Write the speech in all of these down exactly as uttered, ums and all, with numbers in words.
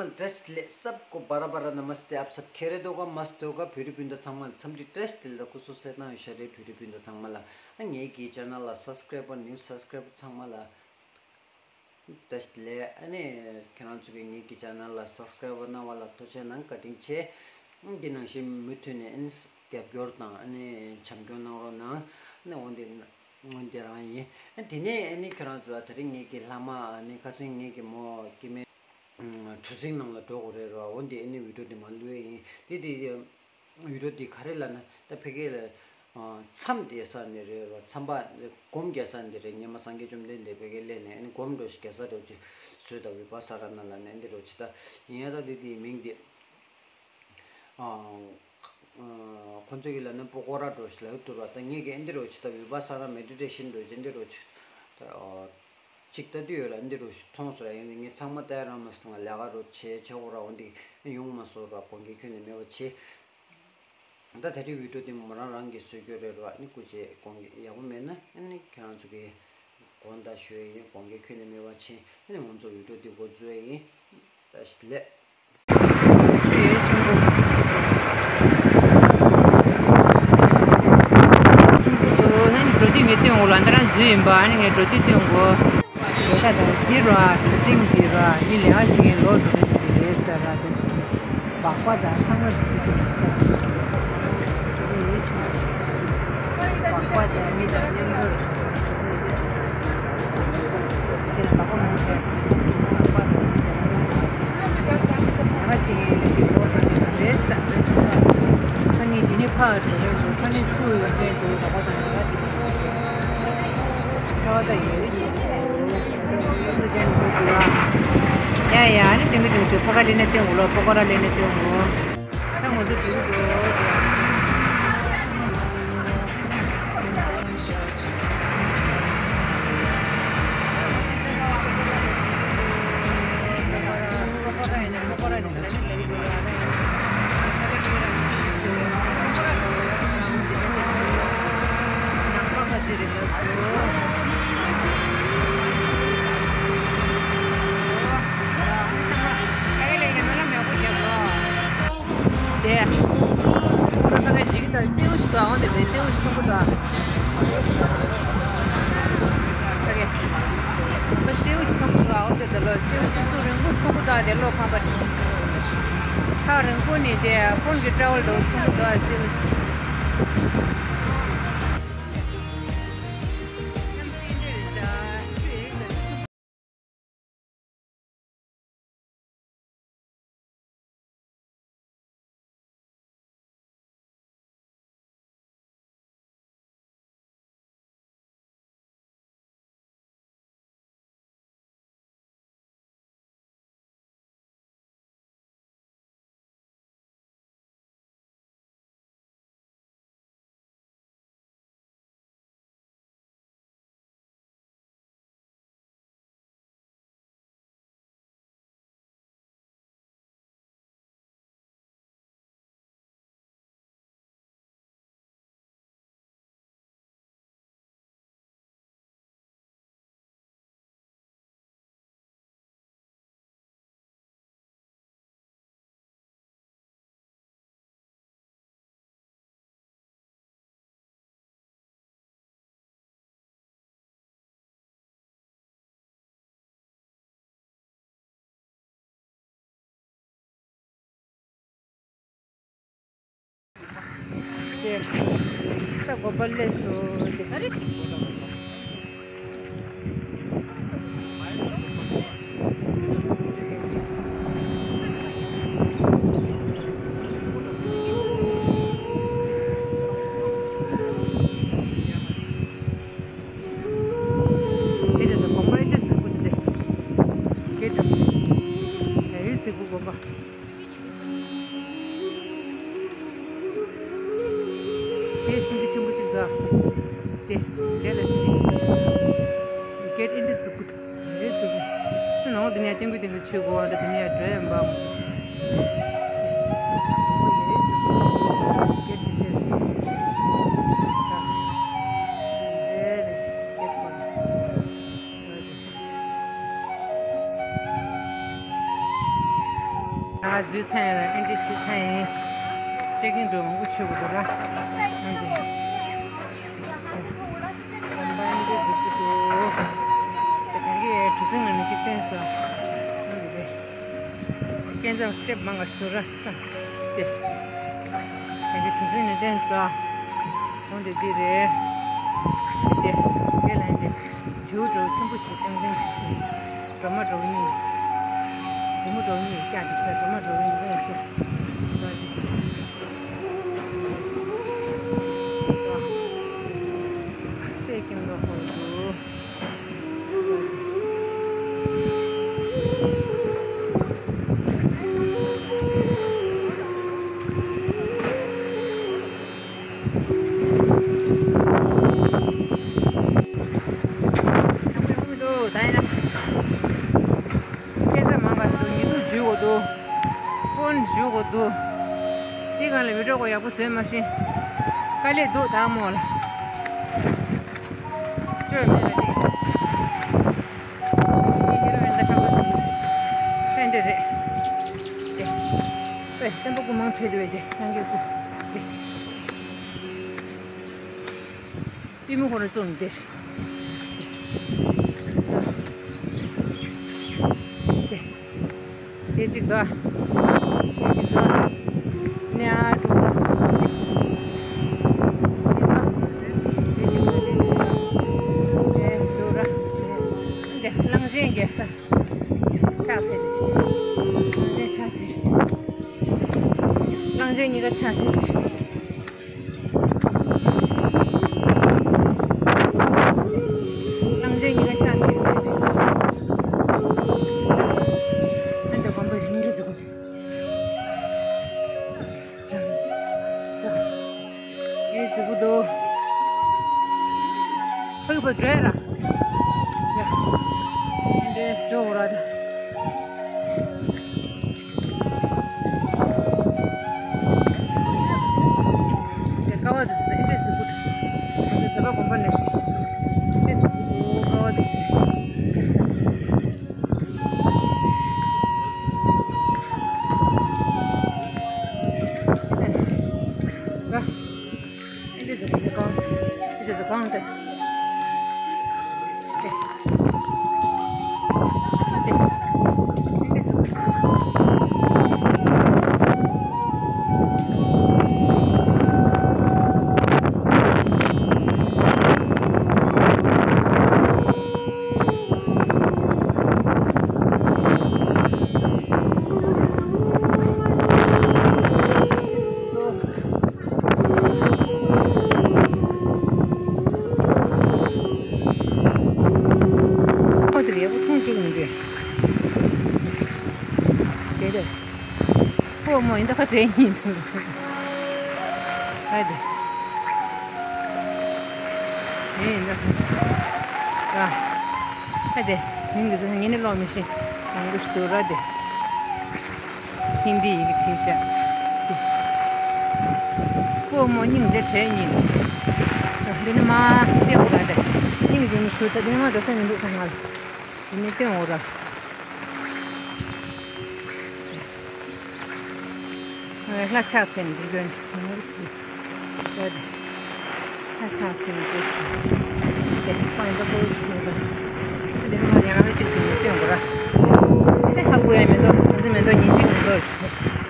བཀྲ་ཤིས་བདེ་ལེགས། सबको बारह बारह नमस्ते। आप सब खैरियत होगा, मस्त होगा। བོད་རིགས་སྤུན་ཟླ་ཚང་མ་ལ་འཚམས་འདྲི་བཀྲ་ཤིས་བདེ་ལེགས། སྐུ་གཟུགས་གསལ་ཐང་ཡོད་ཤག་རེད། བོད་རིགས་སྤུན་ཟླ་ཚང་མ་ལ། ཨ་ངའི་གི་ཅེ་ནལ་ལ་སབ་སི་ཀ་རེབ་པར། ནིའུ་སབ་སི་ཀ་རེབ་པར་ཚང་མ་ལ་བཀྲ་ཤིས་བདེ་ལེགས། ཨ་ནི་ཁྱེད་རང་ཚོ་གིས་ངའི་གི་ཅེ་ནལ་ལ་སབ་སི་ཀ་རེབ་པར་གནང་བ་ལ་ཐུགས་རྗེ་གནང་། བཀའ་དྲིན་ཆེ། ཨ་འདི་ནང་བཞིན་མུ་མཐུད་ནས་ཨ་ནི་རྒྱབ་སྐྱོར་དང་ཨ་ནི་བྱམས་སྐྱོང་གནང་རོགས་གནང་། ཨ་ནི་འོན་ཏེ། འོན་ཏེ་རང་ཡིན། དེ་ནས་ཨ་ནི་ཁྱེད་རང་ཚོ་ལ་དེ་རིང་ངེད་ཀྱི་ལྷག་མ་ཨ་ནི་ཁ་སང་ངེད་ཀྱི་མོ་སྐྱེ་དམན་གྲུ་གཟིངས་ནང་ལ་འགྲོ་དགོས་རེད་རོ། འོན་ཏེ་ཨ་ནི་བི་ཌི་ཡོ་འདི་མ་བླུགས་ཡིན། དེ་དེ་བི་ཌི་ཡོ་འདི་ག་རེ་ལབ་ན། ད་ཕ་གི་ལ་མཚམས་བསྡད་ས་འདི་རེད་རོ། མཚམས་པ་སྒོམ་རྒྱག་ས་འདི་རེད། སྔོན་མ་སངས་རྒྱས་བཅོམ་ལྡན་འདས་ཕ་གི་སླེབས་ནས་ཨ་ནི་སྒོམ་འགྲོ་ཞིག་རྒྱག་ས་འགྲོ་ཅིག་བཟོས། ད་བི་པ་ས་ར་ན་ལབ་ནས་འདི་རོ་ཅི། ད་ཡིན་ཡ། ད་དེ་དེའི་མིང་འདི། ཁོ་ཚོས་ཀྱི་ལབ་ན་པོ་ཀོ་ར་འདྲ་ཞིག་ལབ་ཀྱི་འདུག་ར། ད་ངས་ཀྱི་ཨེ་འདི་རུ་ཅིག་ད་བི་པ་ས་ན་མེ་ཌི་ཊེ་ཤན་འདྲ་ཅིག་འདི་རུ་ཅིག་ད་ཅིག་ལྟ་དུས་ཡོད་ལ། ཨེ་འདི་རུ་ཞིག་མཐོང་སོང་ར། ཡིན་ནའི་ངས་ཚང་མ་ལྟ་ཡ་རག་མ་སོང་། ལས་ཀ་རུ་བྱས་བྱས་འོ་ར། འོ་འདི་ཡོང་མ་སོང་ར། དགོངས་འགལ་ཁྱོན་ནས་མེད་པ་བྱས། ད་ད་རེས་བི་ཌི་ཡོ་འདི་མོ་རང་རང་གིས་བཟོས་རྒྱུ་རེད་ར། ཨ་ནི་སྐུ་མཁྱེན་དགོངས་འགལ་ཡག་པོ་མེད་ན་ཨ་ནི་ཁྱེད་རང་ཚོ་གིས་དགོངས་དག་ཞུ་ཡ་ཡིན། དགོངས་འགལ་ཁྱོན་ནས་མེད་པ་བྱས། ཨ་ནི་ང་ཚོ་བི་ཌི་ཡོ་འདི་འགོ་འཛུགས་ཡ་ཡིན། བཀྲ་ཤིས་བདེ་ལེགས། འགྲོ་དུས་ངས་སྟོན་དགོས་ལ། འདི་རང་འཛུལ་ཡིན་པ། ཨ་ནི་ངས་འགྲོ་དུས་སྟོན་དགོས། འདི་ར་གྲུ་གཟིངས་འདི་ར། མི་ལས་ཀ་བྱེད་མཁན་ལོག་འགྲོ་མཁན་འདི་རེད་ཟེར་ར། འདི་སྦག་སྦག་དང་ཚང་མ་འགྲོ་གི་འདུག་སྦག་སྦག་དང་མི་དང་མཉམ་འགྲོ་རེད། ཨ་ནི་འདི་ནི་ཕར་འགྲོ་རེད་འདུག་ཨ་ནི་ཚུར་ཡོང་མཁན་འདུག་ལག་པ་དང་ལག་པ་དེ་ཆར་པ་དང་ཡོད་ཡོད། ཡ་ཡ། ཨ་ནི་དེང་གི་དེང་གི་ཕ་ག་ལེན་ན་བསྟན་འོ་ལོ། ཕ་ག་ར་ལེན་ན་བསྟན་འོ། ད་ང་ཚོ་འགྲོ་གི་འདུག་དེ། ཁོ་ཚང་མས་འཇིགས་དང་སེའུ་ཞིག་ཏུ་འོང་དེ་བས་སེའུ་ཞིག་མཐོང་གི་འདུག་ཨ། ཁོ་སེའུ་ཞིག་མཐོང་གི་འདུག་འོང་དེ་དེ་ལོ་སེའུ་ཞིག་ཏུ་རིང་པོ་མཐོང་གི་འདུག་དེ་ལོ་ཁང་པ་ནས། ཐག་རིང་པོ་ནས་དེ་ཁོང་གི་ཊ་ཝལ་དུ་མཐོང་གི་འདུག་སེའུ་ཞིག་ད་དགོན་པ་སླེབས་སོང་། དེ་དེ་དགོན་པ་ཨེ་འདྲ་རྫིག་པོ་འདུག་དེ། སྐད་གྲགས། ཨེ་རྫིག་པོ་དགོན་པ། དེ་སེང་གེ་ཆེན་པོ་གཅིག་འདུག་དེ། དེ་ལ་སེང་གེ་ཆེན་པོ་གཅིག་འདུག་སྐད་ཨེ་འདྲ་རྫིག་པོ་འདུག་ཨེ་རྫིག་པོ། ནང་དེ་ནས་སྟོན་གི་སྟོན་གི་ཆུ་གོ་བ་དེ་ནས་ཡར་འགྲོ་ཡ་འབའ་མ་སོང་། ཨེ་རྫིག་པོ། སྐད་དེ་འདྲ་རེད། ཨེ་རེད། སྐད་གོ་ན། ཨ་འཛུལ་ཚར་ཡིན་ར། ཨེ་འདྲ་བྱེད་ཚར་ཡིན། ཅེག་ཨིན་འགྲོ་མང་པོ་བྱེད་དགོས་འདུག་ར། ཨ་འདི། ཨམ་པ་ཨེ་འདྲ་འཛུལ་གྱི་འདུག་དེ་ག་གི་གྲུ་གཟིངས་ནང་ནས་གཅིག་བསྟན་སོང་། ཨ་འདི་རེད། སྐས་འཛེག་སི་ཊེབ་མང་ག་ཞིག་འདུག་ར། དེ། དེ་གི་གྲུ་གཟིངས་ནས་བསྟན་སོང་། འོ་འདི་འདི་རེད། དེ། དེ་ལ་འདི། དྲེའུ་འདྲ་བོ་ཆེན་པོ་ཞིག་ཏིང་ཏིང་ཞིག་སྒྲོལ་མ་འདྲ་བོ་གཉིས། སྒྲོལ་མ་འདྲ་བོ་གཉིས་བཀྱག་འདུག་ས། སྒྲོལ་མ་འདྲ་བོ་གཉིས་ལ་ཞིག་དཔེ་སྐྱིད་མདོག་ཁ་པོ་འདུག་ཡག་པོ་ཡག་པོ་མི་འདུག་ད་ཡིན་ན། སྐད་ཆ་མང་ག་ཞིག་འདུག་ཉི་གདུགས་འཇུ་དགོས་འདུག་ཕོན་འཇུ་དགོས་འདུག་དེའི་སྒང་ལ་བི་ཌིའོ་ཡག་པོ་བཟོས་མ་ཤེས། དཀའ་ལས་འདུག་དང་མོ་ལ། སྤྲོད་མེད་ལ་ནི། ཡིན་རུང་ཡིན་ད་ཁ་པར་ཅིག་ཕན་འདྲ་རེད། དེ། ཨེ་བསྟན་པ་སྐུ་མང་ཁྲོས་འདུག་པས་དེ་སངས་རྒྱས་སྐུ། དེ། པུས་མོ་ཁོ་རང་བཙུམས་ཏེ། དེ་གཅིག་དང་། དེ་གཅིག་དང་། ནས་ཨ་ཀྲུག་ཀྲུག་དེ་གཅིག་དང་། དེ་གཅིག་དང་། དེ་གཅིག་དང་། དེ་གཅིག་དང་། དེ་གླང་ཆེན་གྱི་ཕྱག་འཚལ་ཏེ། གླང་ཆེན་ཕྱག་འཚལ། གླང་ཆེན་གཉིས་ཀ་ཕྱག་འཚལ་ཏེ། གླང་ཆེན་གཉིས་ཀ་ཕྱག་འཚལ་ཏེ། ཨ་འདྲ་དགོན་པ་རིང་རུ་འཛུགས་དགོས། ཡེ་འཛུགས་དགོས་འདུག་ཕ་གི་པ་འགྲོ་ཡ་ར། ཡ། འདྲེས་འགྲོ་འོ་ར་ད། ཀ་བ་དེ་ཚོ་ཨེ་འདྲས་ཟེར་གི་འདུག་ང་ཚོ་བོད་པ་དགོན་པ་ནས་ཤིག་ཨེ་འདྲས་ཟེར་གི་འདུག་ཀ་བ་དེ་ཚོ། ཨེ་འདྲས་ཟེར་གི་འདུག་ཨེ་འདྲས་ཟེར་གི་འདུག་ཁོ་དེ་ལས་ཡག་པོ་མཐོང་བཅུག་མི་འདུག་དེ་རེད། ཁོ་མོ་ཡིན་ད་ཁ་བྲལ་ཉིན་དུ། ཨ་དེ། ཡིན་ད། ཨ། ཨ་དེ། མིང་འདི་ཚོ་ངས་ནི་ཀློག་མི་ཤེས། མང་པོ་ཞིག་འདུག་ར་དེ། ཧིན་དི་ཡི་གེ་བྲིས་ཤག་ཁོ་མོ་སྙིང་རྗེ་བྲལ་ཉིན། འདི་ནི་མ་བལྟས་འོ་ར་དེ། སྙིང་རྗེ་མི་ཞུ་ད་འདི་ནི་མ་འགྲོ་ས་མི་འདུག་ད་ང་ལ། འདི་ནི་བསྟན་འོ་ར། ལྷ་ཕྱག་འཚལ་ནས་འདི་གོན་ལྷ་ཕྱག་འཚལ་ནས་འདི་ཞིག་དེ་ཁོང་ཡིན་པ་ཀོ་ཞིག་ཡོད་པ། འདི་ནི་མ་ཡང་ལ་གཅིག་ཏུ་མི་སྟོན་དགོས་ར། དེ་ཧ་གོ་ཡ་མེད་དོ། ང་ཚོ་མེད་དོ། ཉིན་གཅིག་མེད་དོ།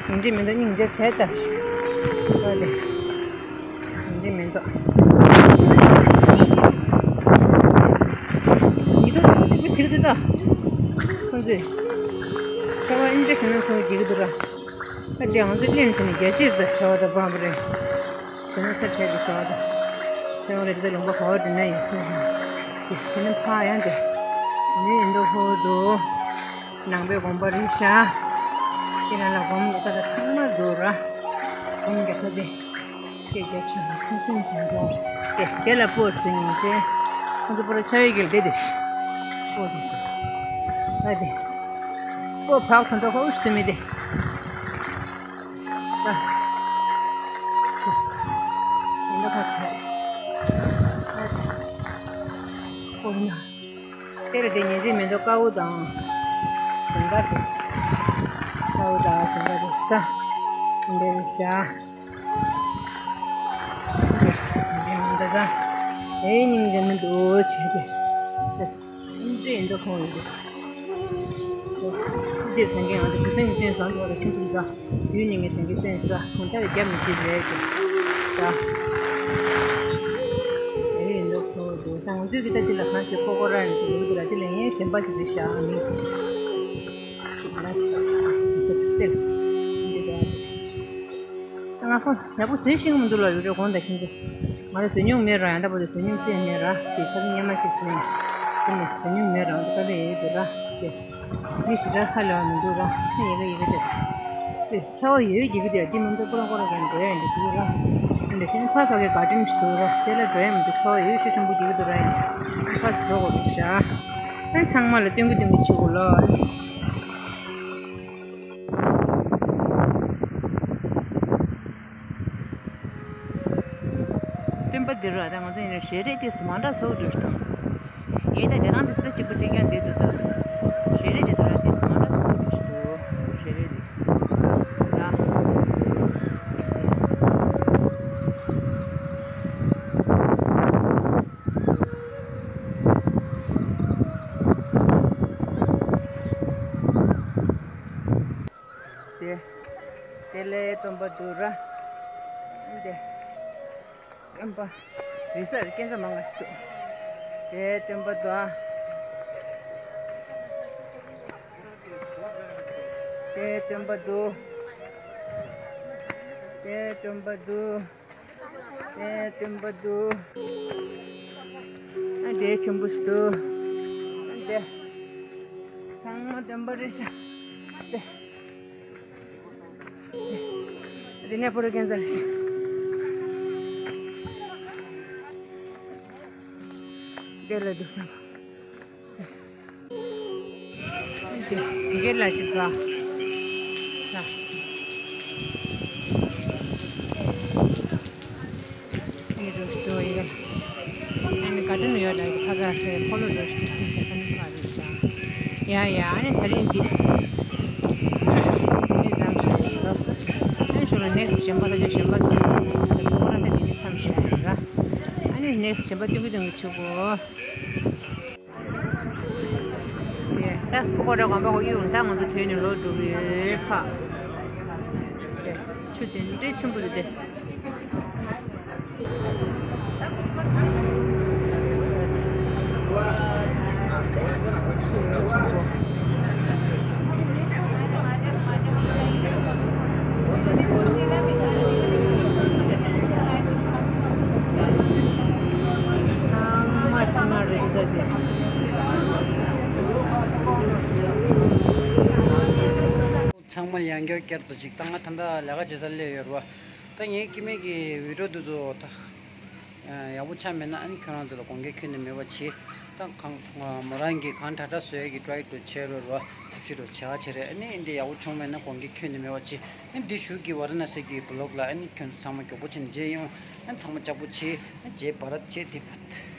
ཉིན་གཅིག་མེད་དོ། སྙིང་རྗེ་བྱས་ད་ཞིག་ཨ་དེ། འདི་མི་འདུག་ཉི་གདུགས་དང་མི་འདུག་ཅིག་འདུག་ད། ཁོང་ཚོས་ཤ་བ་ཨིན་འདྲ་བྱས་ན་ཚོང་རྒྱག་གི་འདུག་ར། ཨ་དེ་ང་ཚོས་གླེང་བྱས་ནས་རྒྱ་ཆེར་ད་ཤ་བ་དང་བང་བ་རེད། བྱས་ན་ཚར་ཁྱེར་གྱི་ཤ་བ་དང་། ཤ་བ་རེད་ད་ལུང་པ་ག་བ་འདྲ་ན་ཡིན་ཟེར། དེ་ནི་ཕ་ཡང་དེ། ནི་ཡིན་འདུག་ཧོ་འདུག་ནང་པའི་དགོན་པ་རེད་ཤག་དེ་ནང་ལ་སྒོམ་ལ་ད་ལ་ཚང་མ་འདུག་ར། སྒོམ་རྒྱག་ས་དེ། སྐད་རྒྱག་ཆོག་ན་ཁུངས་སེམས་བཞིན་འགྲོ་རེད། དེ་དེ་ལ་སྤོར་ཟེར་ཉིན་ཅེ། ཁོང་ཚོ་པོ་ར་ཆ་བའི་གིལ་དེ་དེ་ཤི། སྤོར་དེ་ཤི། ཨ་དེ། སྤོར་བག་དོན་དུ་ཁོ་ཨུ་ཤི་དུ་མི་དེ། ཨ། དེ་འདྲ་ཁ་ཆེ། ཨ་དེ། སྤོར་ན། དེ་ལ་དེ་ཉིན་རེ་མེ་ཏོག་དཀར་པོ་དང་། ཟུང་དཀར་དེ། ད་ ཨོ་ད་སེམས་པ་དེ་ཤི་ད། འདི་རེད་ཤག་འདི་འདི་འདི་ད། ཨེ་སྙིང་རྗེ་མི་འདུག་བྱས་ཏེ། འདི་འདི་ཁོང་ཡོད་དེ། འདིར་དོན་རྐྱེན་ང་ཚོ་གྲུ་གཟིངས་བསྟན་བཟང་དུ་བ་ལ་ཆེན་པོ་འདུག་ཡུལ་ཉིད་ངས་དོན་རྐྱེན་བསྟན་ས་གོང་ཆ་རེ་རྒྱབ་མི་ཐུབ་རེད་ཅེས། ད། ཨེ་ཡིན་འདུག་ཁོ་འདུག་ཙང་ང་ཚོས་ཀྱི་ད་འདི་ལ་གང་ཞིག་ཁོ་ཁོ་ར་ཡིན་ཟེར་ཡོད་འདུག་ལ་འདི་ལ་ངས་གཞན་པ་ཞིག་རེད་ཤག་ཨ་ནི། ང་ཁོ་ཡག་པོ་ཟིན་ཤེས་ཀྱི་མི་འདུག་ལ་ཡོད་རེད་དགོངས་དག་མཁྱེན་གྱི། ང་རང་ཟིན་མྱོང་མེད་ར་ཡང་ད་བར་དུ་ཟིན་མྱོང་ཅི་ཡང་མེད་ར་དེ་ཁ་སང་སྔོན་མ་གཅིག་ཟིན་ཟིན་ནས་ཟིན་མྱོང་མེད་ར་ད་ལྟ་ཡོད་འདུག་ར་དེ་ཡིད་ཞེ་དྲག་ཁ་ལ་མི་འདུག་ར་ཡི་གེ་ཡི་གེ་དེ་དེ་ཆར་པ་ཡོད་ཡོད་ཀྱི་དེ་དེ་མི་འདུག་ཁོ་རང་ཁོ་རང་གི་འགྲོ་ཡ་ཡིན་འདུག་ར་དེ་འདྲ་ཤེས་ན་ཕ་ཁ་གི་ག་དྲིན་ཞིག་འདུག་ར་དེ་ལ་འགྲོ་ཡ་མི་འདུག་ཆར་པ་ཡོད་ཤེས་ཆེན་པོ་ཀྱི་འདུག་ར་ཡིན་ཕ་སི་འགྲོ་དགོས་རེད་ཤག་ཨ་ཚང་མ་ལ་སྟོན་གི་སྟོན་གི་བྱེད་དགོས་ལ། སྟོན་པ་འདི་རུ་ཨ་ད་ང་ཚོ་ཡིན་ན་ཞལ་རས་ཏིས་མ་འདྲ་ཚོགས་འདུག་ཏོ། ངས་ད་དེ་རང་དེ་ཚོ་གཅིག་པ་གཅིག་རྐྱང་བསྡད་འདུག་ད། ཞལ་རས་དེ་ཚོ་ལ་ཏིས་མ་འདྲ་ཚོགས་འདུག་ཏོ། ཞལ་རས་དེ། ཡ། དེ། དེ་ལས་སྟོན་པ་འདུག་ར། དེ། སྟོན་པ། རེས་གཟའ་རེས་རྐྱེན་ཚ་མང་ང་ཞིག་འདུག་དེ་སྟོན་པ་འདུག་དེ་སྟོན་པ་འདུག་དེ་སྟོན་པ་འདུག་དེ་སྟོན་པ་འདུག་ཨ་དེ་ཆེན་པོ་ཞིག་འདུག་ཨ་དེ། ཚང་མ་སྟོན་པ་རེད་ཤག་དེ། དེ་ནས་པོ་ར་རྐྱེན་ཚ་རེད། དེ་ལ་འདུག་ཙམ་པ། དེ་དེ་གའི་ལ་ཅིག་ག་ལ། ཨ་ནི་འགྲོ་ཞིག་འགྲོ་ཡི་ག་ཨ་ནི་ག་འདྲ་ནས་ཡོད་ལ་ཡི་ཕ་ག་ཧེ་ཁོ་ལོ་འགྲོ་ཞིག་འགྲོ་ཞིག་ཁ་ནི་ཕ་རེད་ཤག་ཡ་ཡ་ཨ་ནི་ད་རིང་འདི། ཨ་ནི་མཚམས་བཞག་ཡོད། ཨ་ནི་ཞོར་ལ་next་གཞན་པ་ལ་ཅིག་གཞན་པ་འདུག་ཁོ་རང་ད་དེ་ནི་མཚམས་བཞག་ཡོད་ར། ཨ་ནི་next་གཞན་པ་སྟོན་གི་སྟོན་གི་ཆུ་གོ་དེ་ད་ཕོ་བ་ར་གོམ་པ་གོ་གཡུག་ད་ང་ཚོ་དོན་ནི་ལོ་འགྲོ་གི་ཡོད་ཕ། དེ་ཆུ་དེ་འདྲའི་ཆེན་པོ་རེད་དེ། ཚང་མ་ཡང་བསྐྱར་བསྐྱར་དུ་ཅིག་ད་ང་ད་ལྟ་ལས་ཀ་བྱེད་སར་སླེབས་ཡོད་རེད་བ། ད་ངའི་སྐྱེ་དམན་གྱི་བི་ཌིའོ་འདི་ཚོ་ད་ཡག་པོ་ཆགས་མེད་ན་ཨ་ནི་ཁྱོད་རང་ཚོ་ལ་དགོངས་འགལ་ཁྱོན་ནས་མེད་པ་བྱེད། ད་གང་མོ་རང་གིས་གང་དྲག་དྲག་བཟོ་ཡས་ཀྱི་ཊ་རའི་འདྲ་བྱེད་རོགས་རེད་བ། ཐབས་ཤེས་འདྲ་བྱེད་ག་བྱེད་རེད། ཨ་ནི་འདི་ཡག་པོ་བྱུང་མེད་ན་དགོངས་འགལ་ཁྱོན་ནས་མེད་པ་བྱེད། ཨ་ནི་འདི་གཞུག་གི་ཝཱ་ར་ཎ་སི་གི་བི་ལོག་ལ་ཨ་ནི་ཁྱོད་ཚོ་ཚང་མ་མགྱོགས་པོ་བྱས་ནས་མཇལ་ཡོང་། ཨ་ནི་ཚང་མ་ལྕགས་པོ་བྱེད། ཨ་ནི་རྗེས་བར་བྱེད་དེ་བ།